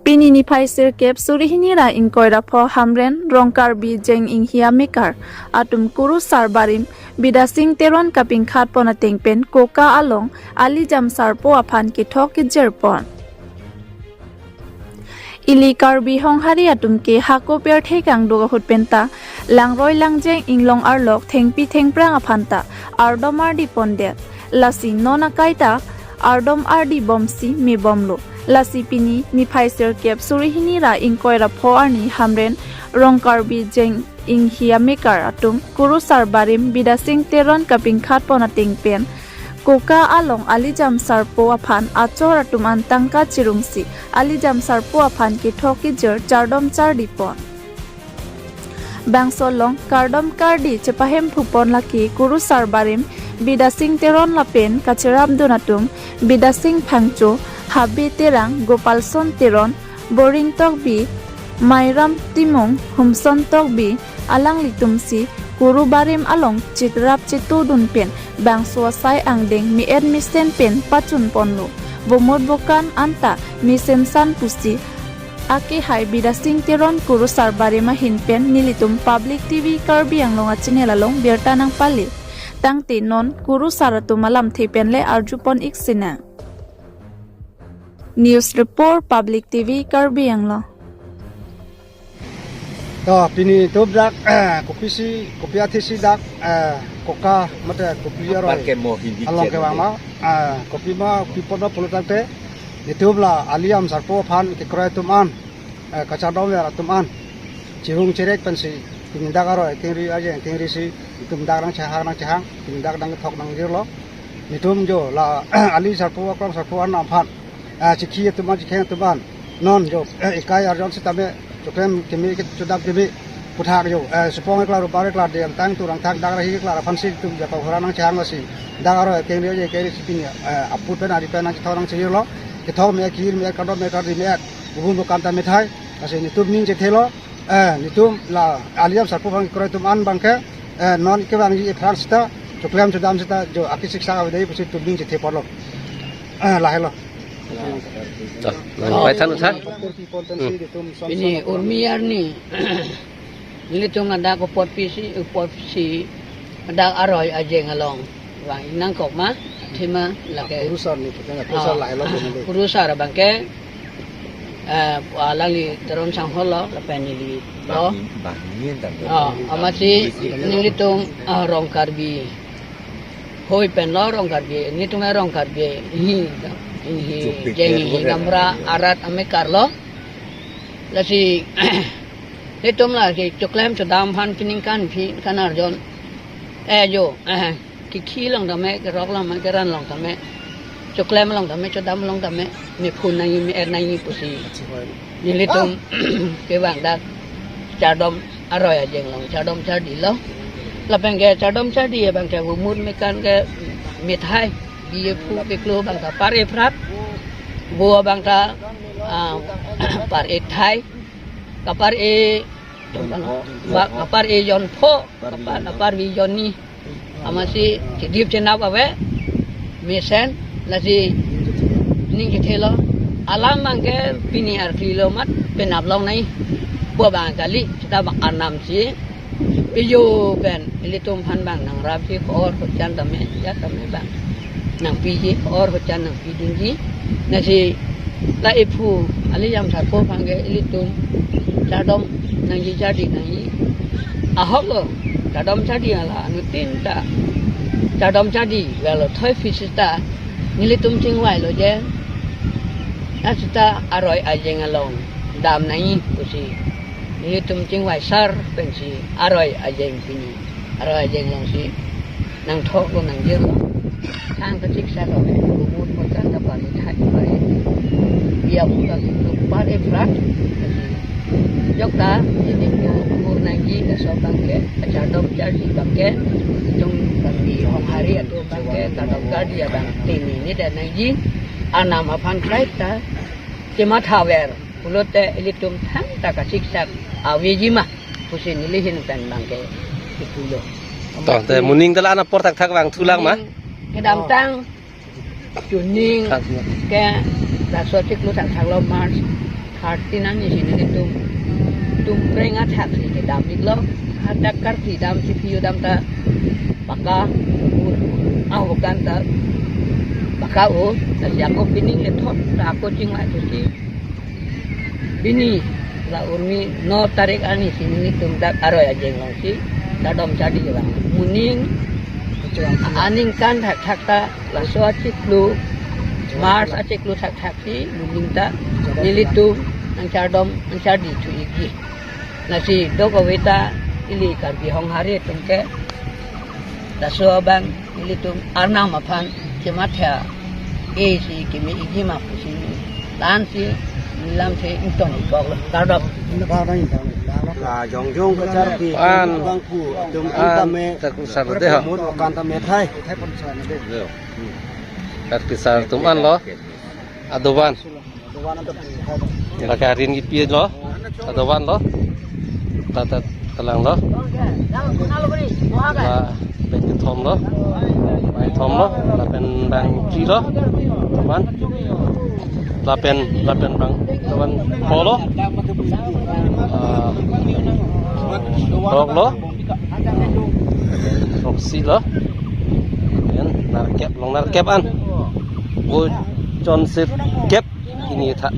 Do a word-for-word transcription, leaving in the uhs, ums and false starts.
Pini niphai sirkep suri hini ra ingkoi ra pho Hamren Rongkarbi Jeng Inghi amekar atum kurusar barim Bidasing Teron kapingkhat pon ateng pen Koka along alijam sarpo aphan kethok kejir pon. Ili Karbi Honghari atum ke hako pirthe kangduk ahut penta langroi langjeng inglong arlok thengpi thengphrang aphanta ardom ardi pondet. Lasi non akaita ardom ardi bomsi me bomlo. Lasi pini niphai sirkep suri hini ra ingkoi ra pho arni Hamren Rongkarbi Jeng Inghi amekar atum kurusar barim Bidasing Teron kapingkhat pon ateng pen Koka along alijam sarpo aphan achor atum an tangka chirungsi alijam sarpo aphan kethok kejir chardom chardi pon. Bangso along kardom kardi chepahemphu pon lake kurusar barim Bidasing Teron lapen kacherapdun atum Bidasing Phangcho, Habe Terang, Gopalson Teron, Boring Tokbi, Mairam Timung, Humson Tokbi, alanglitumsi kuru barim along chitrap chitudun pen bangso asai angdeng me-et mesen pen pachun ponlo. Bomot bokan anta mesensan pusi akehai Bidasing Teron kurusar barim ahin pen nelitum Public T V Karbi Anglong achannel along birta nangpale. Tangte non kurusar atum alamthe pen le arju pon ik sinang. News report, Public T V Karbi Anglong. To pini tup dak, eh, kopisi, kopi athisi dak, eh, Koka mate kopi aroi. Apar ke mo Hindi along channel kevang ma, eh, kopi ma, kopi pon ma pulo tangte, nelitum la alijam sarpo aphan kekroi atum an, eh, kachardom ver atum an chirung chirek pensi pini dak aroi kengri ajeng kengrisi nelitum dak nangchehang nangchehang, pini dak nangkethok nangjirlo. Nelitum jo la ali sarpo akrong sarpo an aphan, ah, chikhi atum an, chikheng atum an, non jo, eh, ekai arjon sitame choklem keme ke chodam keme puthak jo, eh, supong eklar, rupar eklar, dengtang turang thak dak rahi eklar aphansi nelitum japa hora nangchehang lasi dak aroi kengri je kengrisi pini, eh, aput pen ari pen nangkethok nangchirlo. Kethok me kir me kardom me kardi me, bubun bukan ta methai. Lasi nelitum ning chethelo, eh, nelitum la alijam sarpo aphan kekroi atum an abangke, eh, non kevangji aphrang seta choklem chodam seta jo akisiksak avedai pusi nelitum ning chethe ponlo. Eh, lahelo. To, nangpaithan tha. Pini Urmi arni nelitum ladak apotpisi, apotsi ladak aroi ajeng along vang nangkok ma, thima lake. Kurusar ni, kurusar, ah, lahelo. Kurusar abangke, eh, alangli Teron Sanghol lo, lapen neli lo. Bang, bang, ini entah. Oh, amatsi nelitum, ah, Rongkarbi hoi pen lo, Rongkarbi, nelitum Rongkarbi Inghi, Inghi, Jeng Inghi Gamra arat amekar lo. Lasi nelitum lasi choklem chodam aphan keningkan aphi kan arjon. Eh, jo, eh, kikhi along tame, kerok along tame, keran along tame, choklem along tame, chodam along tame, mephun nangji, me-er nangji pusi nelitum kevang dak chardom aroi ajeng along chardom chardi lo. Lapen ke chardom chardi abangke bumut mekan ke methai, bi ephu keklo abangta par ephrat, bo abangta, ah, par ethai, kapar e, ba-, kapar ejon pho, kapar, kapar bi jon ni. Amatsi chedip chenap ave mesen, lasi ning chethelo. Alam abangke pini arkli lo mat penap long nai. Bo abang kali, seta abang arnam si pijo pen ilitum aphan abang nangrapji, ko-or kochan tame, ja tame abang nangpiji, ko-or kochan nangpidunji. Lasi la ephu alijam sarpo abangke ilitum chardom nangji, chardi nangji. Ahok lo, chardom chardi ala anuttin ta chardom chardi velo thoi pisi ta nelitum chingvai lo je, la seta aroi ajeng along dam nangji pusi nelitum chingvai sar pensi aroi ajeng pini, aroi ajeng alongsi nangthok lo, nangjir lo. Thang kachiksak lo, eh, bumut kochan ta par ethai, par e, bi aphu ta keklo, par ephrat. Jok ta, nelitum kur nangji, laso abangke, chardom chardi abangke, itum kami Honghari atum abangke, chardom chardi abang tini ni dan nangji, arnam aphan kaita chematha ver pulote ilitum thangta kachiksak aveji ma pusi neli ahin pen abangke kipu lo. To, te moning ta la-an apor thakthak vangthulang ma? Moning kedamtang chuning ke laso chiklo thakthak lo, March Thirteen arni si nelitum tumpreng athak si kedam iklo. Hadak karti dam si pio dam ta baka ur ahokan ta baka o ta si ako pining le thot ta ako chingvai ta si pini la urmi no tarik arni si nelitum dak aroi ajeng long si chardom chardi vang. Moning aningkan thakthak ta laso achiklo March achiklo thakthak si moning ta nelitum nangchardom nangchardi thu ikji. Lasi dok ave ta ili Karbi Honghari atum ke laso abang ilitum Arnam aphan chematha e si keme ikji ma pusi la-an si nilam si ingtong ikok lo. Kardom. La jongjong kacharpi an, abangphu atum an, tame tak usah deh, ha. Mut makan tame thai. Yo. Hmm. Karpi sar atum an lo. Adovan. Lake arin kipi lo. Adovan lo. Tata talang lo. Lapen kethom lo. Mai thom lo. Lapen bang phli lo. Adovan. Lapen, lapen bang adovan pho lo. Ah, throk lo. Throksi lo. Lapen nerkep, long nerkep an. Bo chonse kep ini tha.